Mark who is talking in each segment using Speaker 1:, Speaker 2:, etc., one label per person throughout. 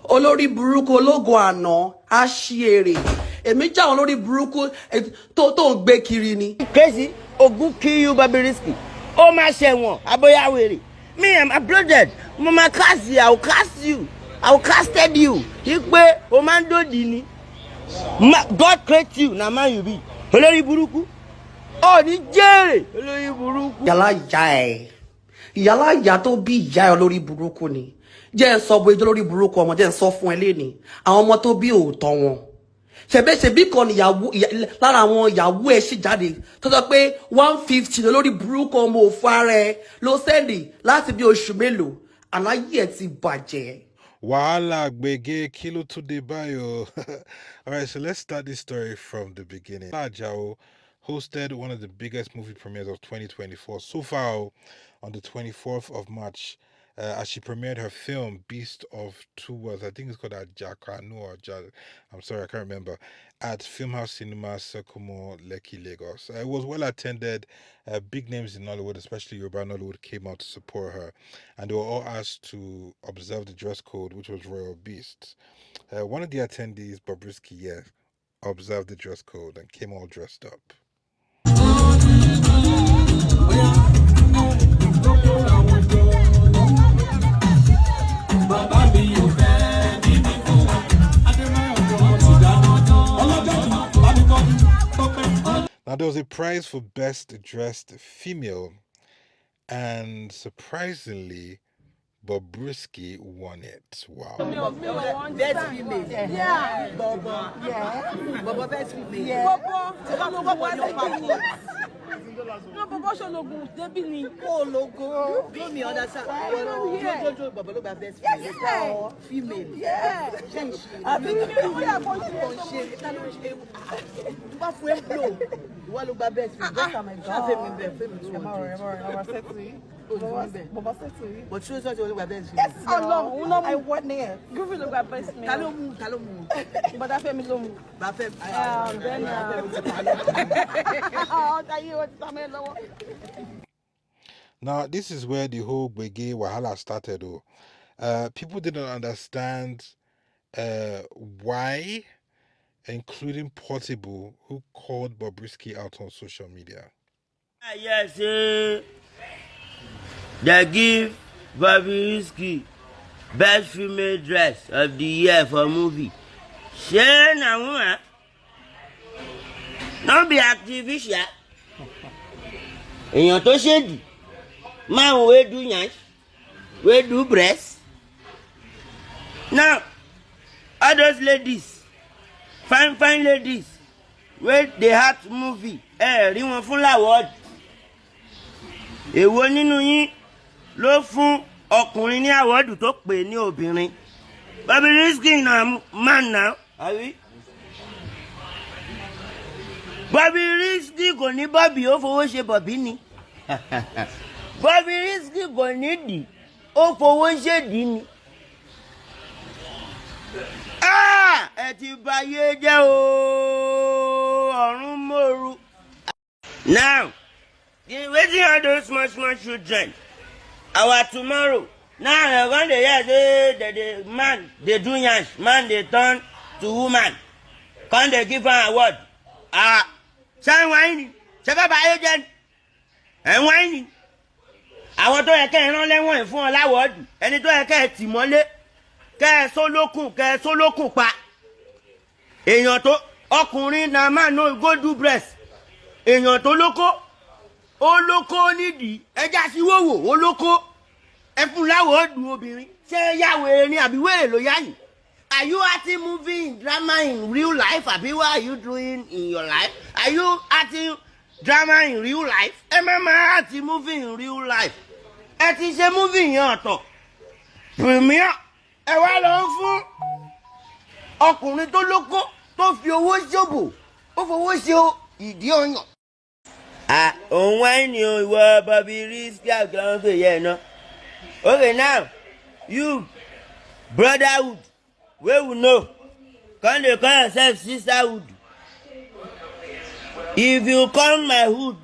Speaker 1: Olórí burúkú ológo àná á ṣí èrè. Èmi jẹ́ àwọn olórí burúkú tó ń gbé kiri ni.
Speaker 2: Crazy Ogun kill you, Bobrisky. Ó máa ṣẹ̀wọ̀n abóyáwèrè. Me, I'm uploaded. Mo máa cast you, I will cast you. I will casted you. Ipe o máa ń dòdì ni. God create you, na man you be. Olórí burúkú. Ó ní jèrè olórí burúkú.
Speaker 1: Ìyálà ìyá ẹ, ìyálà ìyá tó bí ìyá ẹ, olórí burúkú ni. Jẹ́ ẹ sọ bó ijó lórí burúkú ọmọ, jẹ́ ẹ sọ fún ẹ lénìí. Àwọn ọmọ tó bí òótọ́ wọn ṣẹ̀bẹ́ ṣẹ̀bí kan níyàwó lára àwọn ìyàwó ẹ̀ sì jáde tó sọ pé 150 lórí burúkú ọmọ òfò ara ẹ ló send láti bí oṣù mélòó. Àláyé ẹ ti bàjẹ́.
Speaker 3: Wahala gbege kí ló tún dé báyìí o. All right, so let's start this story from the beginning. Ajao hosted one of the biggest movie premieres of 2024 so far on the 24th of March as she premiered her film Beast of Two Worlds. I think it's called Ajakanu or I'm sorry, I can't remember. At Filmhouse Cinema, Circle Mall, Lekki, Lagos. It was well attended. Big names in Nollywood, especially Yoruba Nollywood, came out to support her, and they were all asked to observe the dress code, which was Royal Beasts. One of the attendees, Bobrisky, yeah, observed the dress code and came all dressed up.
Speaker 4: Bàbá mi ò fẹ́ bíbí fún wọn. Adébáyọ̀ ti dáná. Ọlọ́jọ́ bá mi tọ́jú tọ́pẹ́.
Speaker 3: Now, there was a prize for best dressed female, and surprisingly, Bobrisky won it. Wow.
Speaker 5: Best female.
Speaker 6: Yeah.
Speaker 5: Bobo.
Speaker 6: Yeah.
Speaker 5: Bobo best female.
Speaker 6: Yeah.
Speaker 5: Bobo. Ṣé bá Bobo ní ọ̀pá?
Speaker 6: No, Bobo ṣológun débí ni.
Speaker 5: Kó logo. No me understand. Jojojo Bobo ló gba best female.
Speaker 6: Yes.
Speaker 5: Female.
Speaker 6: Yeah.
Speaker 5: Ṣé ń ṣe?
Speaker 6: Àbí kí ni ó yà kó ṣe?
Speaker 5: Kò ń ṣe. Ta ló ń ṣe? Tó bá fún ẹ blow, ìwọ ló gba best female.
Speaker 6: Oh my God.
Speaker 5: Ṣáà fẹ́mi bẹ̀ fẹ́mi 200.
Speaker 6: Bobo settle.
Speaker 5: But ṣé o sọ ti wọ́n ló gba best female?
Speaker 6: Ọlọ́run òun náà mú.
Speaker 7: I won it.
Speaker 6: Groovy ló gba best male.
Speaker 5: Ta ló mú? Ta ló mú?
Speaker 6: Bọ́dá Fẹ́mi ló mú.
Speaker 5: Bá fẹ́.
Speaker 6: Then, ọ̀tá yìí ó ti sá mọ́ ẹ lọ́wọ́.
Speaker 3: Now, this is where the whole Gbege Wahala started. Though. People didn't understand why, including Portable, who called Bobrisky out on social media.
Speaker 2: Yes, they give Bobrisky best female dress of the year for movie. Ṣé na woman? No be artificial. Èèyàn tó ṣèdì, man wey do yansh, wey do breast. Now, all those ladies, fine fine ladies wey dey act movie, ẹ rí wọn fún l'award. Èwo nínú yín ló fún ọkùnrin ní award tó pè ní obìnrin? Bobrisky na man now, àbí? Bobrisky kò ní Bobby, ó fowó ṣe Bobby ni. Bobrisky kò ní dì, ó fowó ṣèdí ni. Ah! Ẹ ti bayé jẹ́ o, ọ̀run mòru. Now, wetin all those small small children, our tomorrow, now dem come dey hear say dem dey man dey do yansh, man dey turn to woman, come dey give am award. Ah, ṣé ń wáyé ni? Ṣé fẹ́ bayé jẹ́ ni? Ẹ̀ ń wáyé ni? Àwọn tó yẹ kẹ́ ẹ rán lẹ́wọ̀n ẹ̀ fún ọ l'award, ẹni tó yẹ kẹ́ ẹ tì mọ́lé, kẹ́ ẹ sólókùn, kẹ́ ẹ sólókùn pa. Èèyàn tó ọkùnrin na man no go do breast. Èèyàn tó lóko, ó lóko nídìí, ẹja sí wòwò, ó lóko. Ẹ fún l'award obìnrin. Ṣé yá wèrè ni àbí wèrè ló yá yìí? Are you acting movie in drama in real life? Àbí what are you doing in your life? Are you acting drama in real life? Ẹ má máa act movie in real life. Ẹ ti ṣe movie yẹn ọ̀tọ̀. Premiere ẹ wá lọ fún ọkùnrin tó lóko tó fi owó ṣòbò, ó fowó ṣe ìdí ọyàn. Ah, òun wáyé ni o, ìwọ Bobrisky àgbà pè yẹ ẹ náà. Okay, now you brotherhood wey we know come dey call yourself sisterhood. If you come my hood,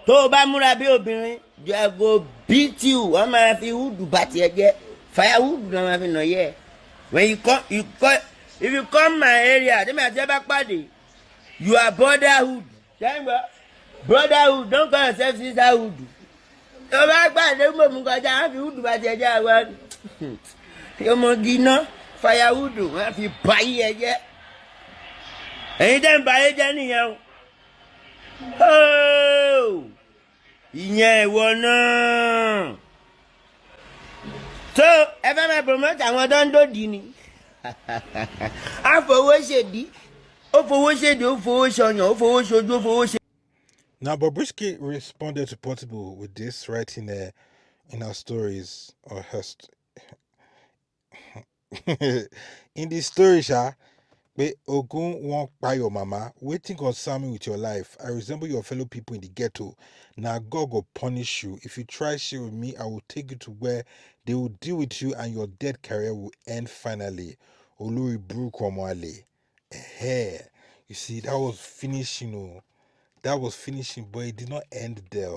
Speaker 2: tó o bá múra bí obìnrin, they go beat you. Wọ́n máa fi hood bá tiẹ̀ jẹ́, firewood náà máa fi nà yẹ. When you come, you come, if you come my area, tẹ́mi àti ẹ bá pàdé, you are brotherhood. Ṣẹ́yìnbá, brotherhood, don't call yourself sisterhood. Tó bá pàdé mò ń kọjá, wọ́n fi hood bá tiẹ̀ jẹ́ àwọn ọmọge iná, firewood, wọ́n fi báyé ẹ jẹ́. Ẹ̀yin tẹ́ ń báyé jẹ́ nìyẹn o. Oh! Ìyẹn ìwọ náà. So ẹ fẹ́ máa promote àwọn tó ń dòdì ni. A fowó ṣèdí, ó fowó ṣèdí, ó fowó ṣọyàn, ó fowó ṣojú, ó fowó ṣe.
Speaker 3: Now, Bobrisky responded to Portable with this, writing in her stories or her in the story, sha, pé Ogun won't buy your mama. Wetin concern me with your life? I resemble your fellow people in the ghetto. Now God go punish you. If you try shit with me, I will take you to where they will deal with you and your dead career will end finally. Olórí burúkú ọmọ àlè. Eh. You see, that was finishing. Oh. That was finishing, but it did not end there.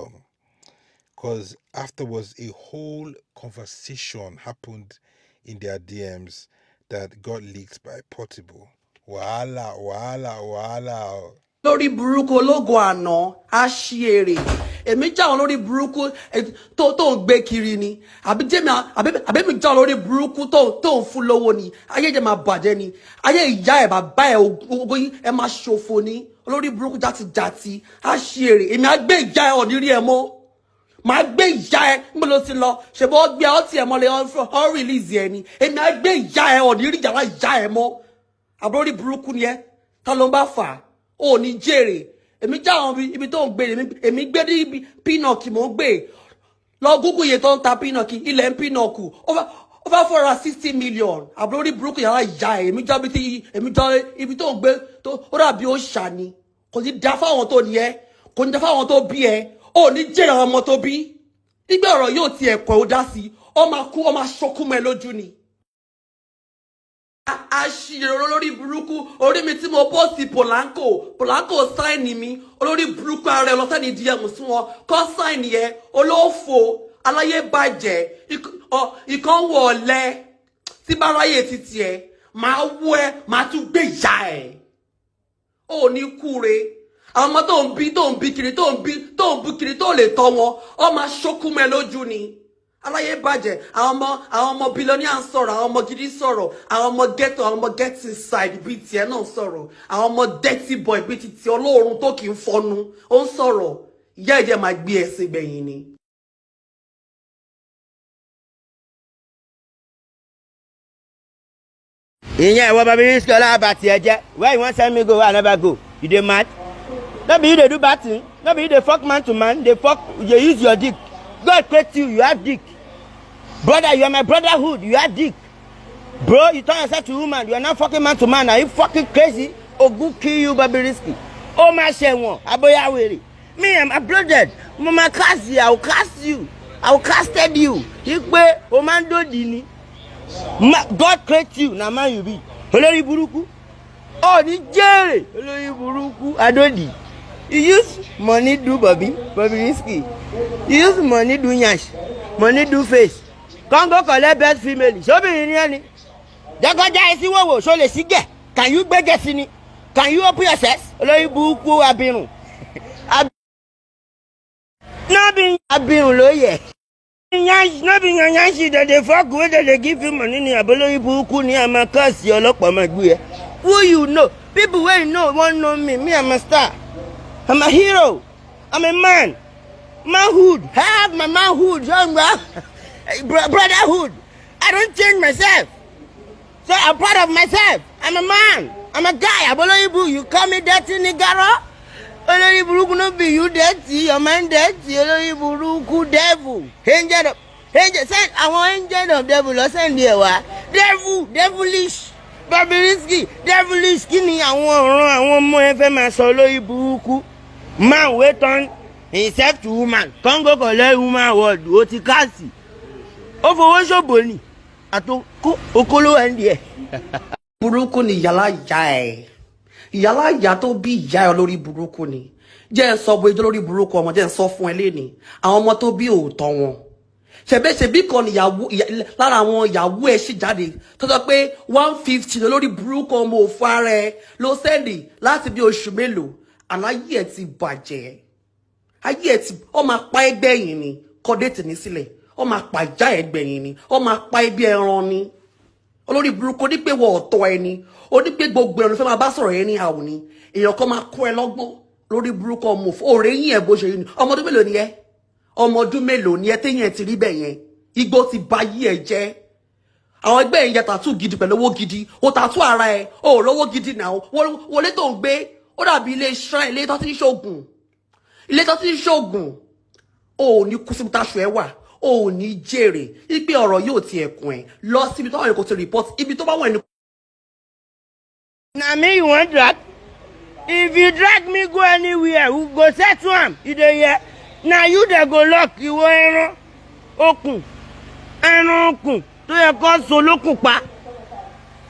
Speaker 3: Because afterwards, a whole conversation happened in their DMs that got leaked by Portable. Wahala, wahala, wahala.
Speaker 1: Lórí burúkú ológo àná á ṣí èrè. Èmi já àwọn lórí burúkú tó ń gbé kiri ni, àbí jẹ́mi àbí mi já àwọn lórí burúkú tó ń fún lówó ni. Ayé jẹ́ máa bàjẹ́ ni. Ayé ìyá ẹ̀, bàbá ẹ̀, ogun yín ẹ máa ṣòfò ni. Olórí burúkú játijàti á ṣí èrè. Èmi á gbé ìyá ẹ̀ ọ̀ní rí ẹ mọ́, màá gbé ìyá ẹ. Níbo ló ti lọ? Ṣèbọ̀ gbé ọtí ẹ mọ́lẹ̀, ọ release ẹ ni. Èmi á gbé ìyá ẹ ọ̀ní rí yàrá ìyá ẹ mọ́. Àbúrò burúkú ni ẹ. Ta ló ń bá fà á? Ò ní jèrè. Èmi já àwọn ibi tó ń gbé. Èmi gbé ní ibi Pinnock mò ń gbé lọ. Gúgú iye tó ń ta Pinnock, ilẹ̀ ń Pinnock over 460 million. Àbúrò burúkú yàrá ìyá ẹ. Èmi já ibi tí èmi já ibi tó ń gbé tó ó dàbí ó ṣà ni. Kò ní dá fáwọn tó ní ẹ, kò ní dá fáwọn tó bí ẹ. Ò ní jèrè àwọn ọmọ tó bí. Nígbà ọ̀rọ̀ yóò ti ẹ̀kọ́ ó dá sí, ọ máa kú, ọ máa ṣọkú mọ́ ẹ lójú ni. Aṣèrò olórí burúkú. Orí mi tí mo post Polanco, Polanco sign mi. Olórí burúkú ara ẹ lọ send DM sí wọn kọ́ sign yẹ. Olófo aláyé bàjẹ́ ìkan wọ̀ ọ̀lẹ tí bá ráyè títí ẹ máa wú ẹ, máa tún gbé ìyá ẹ. Ò ní kúre. Àwọn ọmọ tó ń bí, tó ń bí kiri, tó ń bí, tó ń bú kiri, tó lè tọ́ wọn, ọ máa ṣókú mẹ́ lójú ni. Aláyé bàjẹ́. Àwọn ọmọ billionaire ń sọ̀rọ̀, àwọn ọmọ gidi sọ̀rọ̀, àwọn ọmọ ghetto, àwọn ọmọ get inside bíi tiẹ̀ náà sọ̀rọ̀, àwọn ọmọ dirty boy bíi ti ti ọlọ́run tó kì í fọnu ó ń sọ̀rọ̀. Ìyá ẹ̀jẹ̀ máa gbé ẹ̀sìn gbẹ̀yìn ni.
Speaker 2: Ìyẹn ìwọ Bobrisky ọlọ́ba tiẹ̀ jẹ́. Where you wan send me go wey I never go? You dey mad? No be you dey do bad thing? No be you dey fuck man to man, dey fuck, you dey use your dick? God create you, you have dick. Brother, you are my brotherhood, you have dick. Bro, you turn yourself to woman, you are not fucking man to man. Are you fucking crazy? Ogun kill you, Bobrisky. Ó máa ṣẹ̀wọ̀n abóyá wèrè. Me, I'm uploaded. Mo máa cast you, I will cast you, I will casted you. Ipe o máa ń dòdì ni. God create you, na man you be. Olórí burúkú, ó ní jèrè. Olórí burúkú adódì. You use money do Bobby, Bobrisky. You use money do yansh, money do face. Come go collect best female. Ṣóbìnrin ni ẹni jẹ́kọ́já ẹ sí wòwò, ṣó lè sí gẹ̀? Can you gbẹ́gẹ̀ sí ni? Can you open your sex? Olórí burúkú abirùn. No be abirùn ló yẹ. Yansh no be yansh dem dey fuck wey dem dey give you money ni. Àbólórí burúkú ni a máa kọ́ọ̀sì ọlọ́pàá máa gbé ẹ. Who you know? People wey you know wan know me. Me, I'm a star, I'm a hero, I'm a man. Manhood, I have my manhood, young brotherhood. I don't change myself, so I'm proud of myself. I'm a man, I'm a guy. Àbólórí burúkú, you call me dirty nigga. Olórí burúkú, no be you dirty, your mind dirty. Olórí burúkú, devil, angel of angel send, àwọn angel of devil lọ send ẹ wá. Devil, devilish Bobrisky, devilish. Kí ni àwọn ọ̀ràn àwọn ọmọ ẹ fẹ́ máa sọ? Olórí burúkú, man wey turn himself to woman, come go collect woman award. O ti káàsì, ó fowó ṣòbò ni àtòkó okòló ẹ̀ ń di ẹ̀.
Speaker 1: Burúkú ni ìyálà ìyá ẹ, ìyálà ìyá tó bí ìyá ẹ. Olórí burúkú ni. Jẹ́ ẹ sọ bó ijó lórí burúkú ọmọ, jẹ́ ẹ sọ fún ẹ lénìí. Àwọn ọmọ tó bí òótọ́ wọn. Ṣẹ̀bẹ́ṣẹ̀bí kan níyàwó lára àwọn ìyàwó ẹ̀ sì jáde tó sọ pé 150 lórí burúkú ọmọ òfò ara ẹ ló send láti bí oṣù mélòó. Àláyé ẹ̀ ti bàjẹ́, ayé ẹ̀ ti ọ máa pa ẹgbẹ́ yìí ni. Kọ date ní sílẹ̀, ọ máa pa ìjà ẹgbẹ́ yìí ni, ọ máa pa ẹbí ẹran ni. Olórí burúkú ní pé wọ́n ọ̀tọ̀ ẹni ó ní pé gbogbo ẹ̀rọ fẹ́ máa bá sọ̀rọ̀ ẹni àwọn ni èèyàn kan máa kọ́ ẹ lọ́gbọ́n. Lórí burúkú ọmọ òfò, òrè yín ẹ̀ bó ṣe yín ni. Ọmọ ọdún mélòó ni ẹ? Ọmọ ọdún mélòó ni ẹ téyàn ti rí bẹ́ẹ̀ yẹn? Igbó ti ba yí ẹ jẹ́. Àwọn ẹgbẹ́ yẹn ya tattoo gidi pẹ̀lú owó gidi. O tattoo ara ẹ, o ò lówó gidi náà. Wọlé tó ń gbé, ó dàbí ilé shrine, ilé tó ti ń ṣoògùn, ilé tó ti ń ṣoògùn. O ò ní kú síbi táṣọ ẹ wà, o ò ní jèrè ipe ọ̀rọ̀ yóò ti ẹ̀kùn ẹ̀ lọ síbi tó wà ní kò ti report ibi tó bá wà ní.
Speaker 2: Na me you wan drag? If you drag me go anywhere, we go settle am. You dey hear? Na you dey go lock. Ìwọ ẹran okùn, ẹran okùn tó yẹ kó so lókùn pa.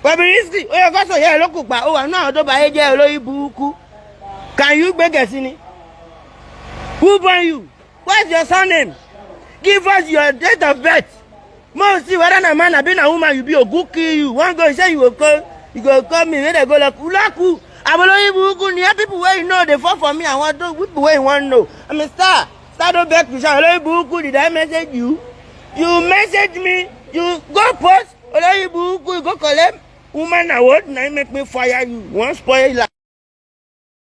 Speaker 2: Bobrisky, ó yẹ kó so yẹ lókùn pa. Ó wà náà tó bá yé jẹ́ olóyún burúkú. Can you gbé Gẹ̀ẹ́sì ni? Who born you? What's your surname? Give us your date of birth. Mo see whether na man abi na woman you be. Ogun kill you. Wan go, you say you go call me make dem go lock lock who? Àbólóyún burúkú ni ẹ. People wey you know dey fall for me. Àwọn tó people wey you wan know. I'm a star. Star don beg to shout. Olóyún burúkú, did I message you? You message me, you go post. Olóyún burúkú, you go collect woman award, na im make me fire you. You wan spoil life.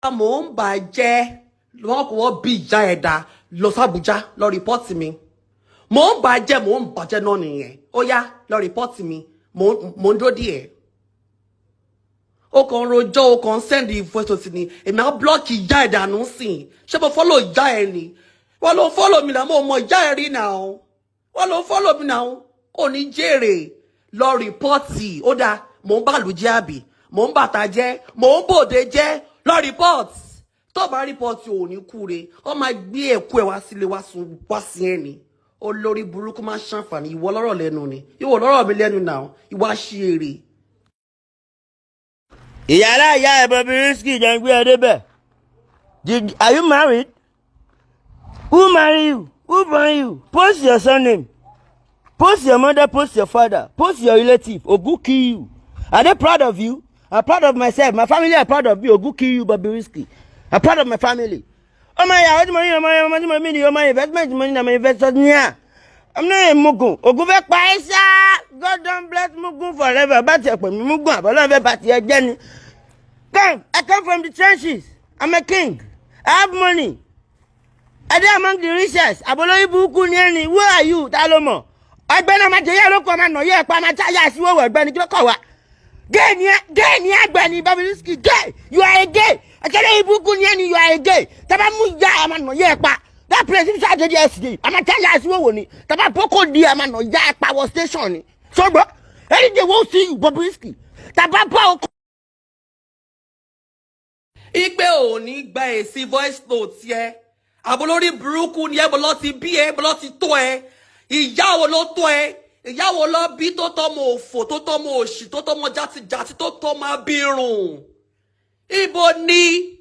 Speaker 1: Mò ń bà jẹ́ wọ́n kò wọ́n bí ìjà ẹ̀dá lọ sí Àbújá lọ report mi. Mò ń bà jẹ́, mò ń bàjẹ́ náà nìyẹn. Ó yá, lọ report mi. Mò ń dúró díẹ̀. Ó kàn ń rojọ́, ó kàn ń send voice note ni. Èmi á block ìyá ẹ̀ dànù sìn. Ṣé mo follow ìyá ẹ̀ ni? Wọ́n ló follow mi náà, mo mọ ìyá ẹ̀ rí náà. Wọ́n ló follow mi náà. Kò ní jèrè. Lọ report. Ó dáa, mò ń bàlù jẹ́ àbí mò ń bàtà jẹ́, mò ń bòde jẹ́. Lọ report. Tó bá report, ò ní kúre. Ó máa gbé ẹ̀kú ẹ̀ wá sílé, wá sun wá sí ẹ̀ ni. Olórí burúkú máa ń ṣàǹfààní. Ìwọ lọ́rọ̀ lẹ́nu ni, ìwọ lọ́rọ̀ mi lẹ́nu náà. Ìwọ àṣìírè.
Speaker 2: Ìyálà ìyá ẹ̀ Bobrisky jẹ́ ń gbé ẹ débẹ̀. Are you married? Who marry you? Who born you? Post your surname. Post your mother, post your father, post your relative. Ogun kill you. Are they proud of you? I'm proud of myself. My family are proud of you. Ogun kill you, Bobrisky. I'm proud of my family. Ọmọ ìyàwó tí mo ní, ọmọ ọmọ tí mo ní, ọmọ investment tí mo ní, ọmọ investor ní à. I'm not a mugun. Ogun fẹ́ pa ẹ́ ṣá. God don bless mugun forever. Bá tiẹ̀ pè mí mugun, àbọ̀lọ́ fẹ́ bá tiẹ̀ jẹ́ ni. Come, I come from the trenches. I'm a king. I have money. I dey among the richest. Àbọ̀lọ́yìn burúkú ni ẹni. Who are you? Ta ló mọ̀? Ọgbẹ́ni ọmọ jẹ̀yẹ́ ló kọ́ ọmọ nà yẹ́ ẹ̀pá máa táyà sí wọ́wọ́. Ẹ̀gbẹ́ni, kí ló kọ̀ wá? Gay ni ẹ, gay ni ẹgbẹ́ni Bobrisky, gay. You are a gay. Ẹ̀kẹ́lẹ́ burúkú ni ẹni, you are a gay. Tàbá mú ìyá ọmọ nà yẹ́ ẹ̀pá. That place if ṣáà jẹ́ yesterday. Àmà táyà sí wọ́wọ́ ni. Tàbá boko di àmà nà yá ẹ̀pá wọ station ni. Sọgbọ́, any day wọ́n see you, Bobrisky. Tàbá bá ọkọ̀.
Speaker 1: Ipe ò ní gba èsì voice note yẹ. Àbólórí burúkú ni ẹ. Bọ́ lọ ti bí ẹ, bọ́ lọ ti tó ẹ. Ìyá wo ló tó ẹ? Ìyá wo ló bí tó tọmọ òfò, tó tọmọ òṣì, tó tọmọ játijàti, tó tọmọ abirùn? Ibo ni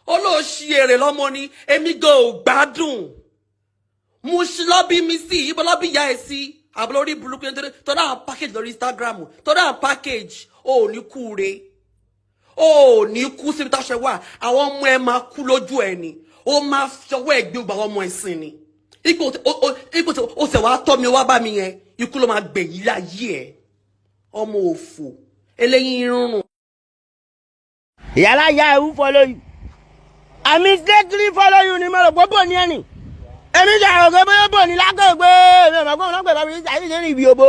Speaker 1: olóòṣì èrè lọmọ ni. Èmi gan ò gbádùn. Mushin lọ bí mi sí, ibo lọ bí ìyá ẹ sí? Àbólórí burúkú ni. Tó dáhùn package lórí Instagram, tó dáhùn package, ò ní kúre, ó ní kú síbi táṣẹ wà. Àwọn ọmọ ẹ máa kú lójú ẹ ni. Ó máa fi ọwọ́ ẹ gbé gbogbo àwọn ọmọ ẹ sìn ni. Ipò tí ó sì wá tọ́ mi wá bá mi yẹn, ikú ló máa gbẹ̀yìn láyé ẹ, ọmọ òfò eléyìí rúnrún.
Speaker 2: Ìyálà ìyá ẹ̀, who follow you? I mistakenly follow you ni. Mo rò pé bò ní ẹnì. Èmi ṣe àrògbé bóyá bò ní lágbègbè. Èmi ò mọ̀ pé òun náà pè bàbá yìí ṣe ní ibi òbo.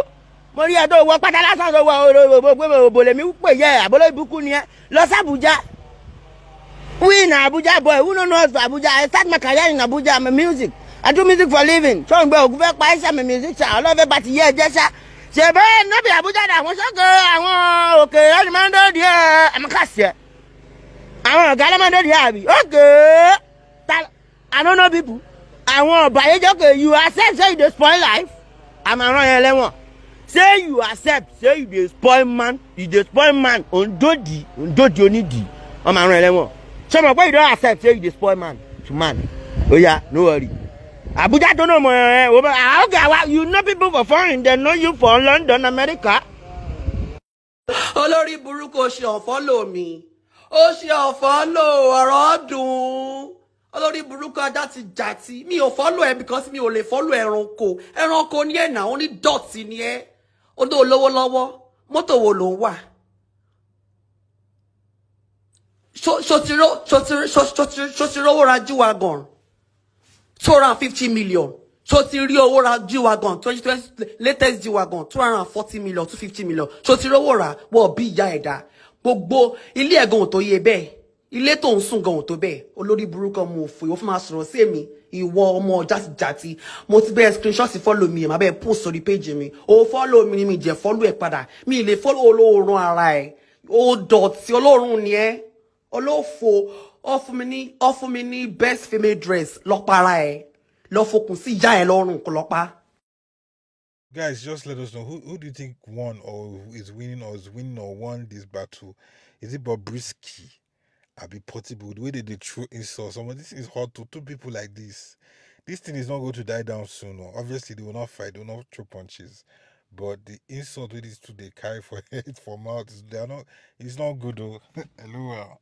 Speaker 2: Mo rí ẹ tó wọ pátá lásán, tó wọ òbò pé òbò lèmi pè yẹ. Àbóló ìbùkún ni ẹ. Lọ sí Abuja. We na Abuja boy. Who no know us for Abuja? I start my career in Abuja. I'm a music. I do music for living. Ṣé òun gbé ògùn fẹ́ pa ẹ́ ṣá? Mi musician. Ọlọ́fẹ́ bá ti yé ẹ jẹ́ ṣá. Ṣe bẹ́ẹ̀ níbi Abuja dà, àwọn sọ́kè, àwọn òkè ẹni máa ń dóòdì ẹ̀ àmọ́kàsí ẹ̀. Àwọn ọ̀gá ló máa ń dóòdì ẹ̀ àbí? Okay. I don't know people. Àwọn ọ̀bàyéjọ́ kè. You accept say you dey spoil life. Àmọ́ àrùn yẹn lẹ́wọ̀n. Say you accept say you dey spoil man, you dey spoil man, òǹdòdì, òǹdòdì onídìí. Wọ́n máa rán ẹ lẹ́wọ̀n. Ṣé o mọ̀ pé you don accept say you dey spoil man to man? Oya, no worry. Abuja tó náà mọ̀ ẹ́ wò bá okay àwa you know people for foreign, they know you for London, America.
Speaker 1: Olórí burúkú, ó ṣe unfollow mi, ó ṣe unfollow. Ọ̀rọ̀ dùn. Olórí burúkú ajá ti jàti. Mi ò follow ẹ because mi ò lè follow ẹranko. Ẹranko ní ẹ̀ náà, ó ní dọ̀tí ni ẹ́. Ó dó olówó lọ́wọ́, mọ́tò wo ló ń wà? Ṣó ti rówó ra G-Wagon 250 million? Ṣó ti rí owó ra G-Wagon 2020 latest G-Wagon, 240 million, 250 million? Ṣó ti rówó rà? Wọ́n bí ìyá ẹ̀dá. Gbogbo ilé ẹ̀gàn ò tó yẹ bẹ́ẹ̀, ilé tó ń sùn gan ò tó bẹ́ẹ̀. Olórí burúkú, ọmọ òfò, ìwọ fún máa sọ̀rọ̀ sí èmi, ìwọ ọmọ játijàti. Mo ti bẹ́ẹ̀ screenshot follow mi ẹ̀, máa bẹ́ẹ̀ post sórí page mi. O follow mi ni, mi jẹ́ follow ẹ̀ padà. Mi ì lè follow olóòórùn ara ẹ̀. Ó dọ̀tí, olóòórùn ni ẹ́, olófo. Ó fún mi ní best female dress. Lọ́pàá ẹ̀, lọ fokùn sí ìyá ẹ̀ lọ́rùn kó lọ́pàá.
Speaker 3: Guys, just let us know who do you think won or is winning or is winning or won this battle? Is it Bobrisky? Abi Portable? The way they throw insults. Some of this is hot to two people like this. This thing is not going to die down soon. No. Obviously, they will not fight, they will not throw punches. But the insult with these two they carry for head for mouth, they are not, it's not good though. Hello.